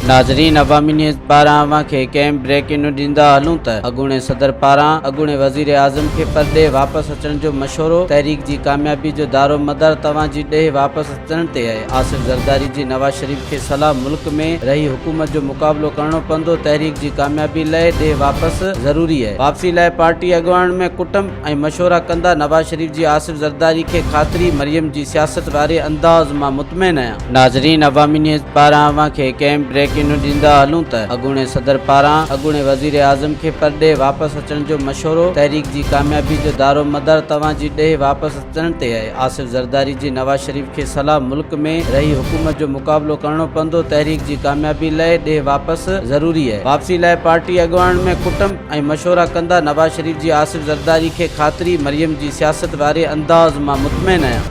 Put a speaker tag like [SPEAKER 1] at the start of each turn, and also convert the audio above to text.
[SPEAKER 1] ناظرين عوامي نيوز پاران اوهان کي هڪ اهم بريڪنگ نيوز ڏيندا هلون ته اڳوڻي صدر پاران اڳوڻي وزير اعظم کي پرڏيهه واپس اچڻ جو مشورو، تحريڪ جي ڪاميابي جو دارومدار توهان جي ڏيهه واپس اچڻ تي آهي، آصف زرداري جي نواز شريف کي صلاح ملڪ ۾ رهي حڪومت جو مقابلو ڪرڻو پوندو، تحريڪ جي ڪاميابي لئه ڏيهه واپس ضروري آهي، واپسي لاء پارٽي اڳواڻن ۾ ڪٽنب ۽ مشورا ڪندا، نواز شريف جي آصف زرداري کي خاطري، مريم جي سياست واري انداز مان مطمئن آهيان. ناظرين عوامي نيوز پاران اوهان کي هڪ اهم بريڪنگ نيوز ڏيندا هلون ته اڳوڻي صدر پاران اڳوڻي وزير اعظم کي پرڏيهه واپس اچڻ جو مشورو، تحريڪ جي ڪاميابي جو دارومدار توهان جي ڏيهه واپس اچڻ تي آهي، آصف زرداري جي نواز شريف کي صلاح ملڪ ۾ رهي حڪومت جو مقابلو ڪرڻو پوندو، تحريڪ جي ڪاميابي لئه ڏيهه واپس ضروري آهي، واپسي لاء پارٽي اڳواڻن ۾ ڪٽنب ۽ مشورا ڪندا، نواز شريف جي آصف زرداري کي خاطري، مريم جي سياست واري انداز مان مطمئن آهيان.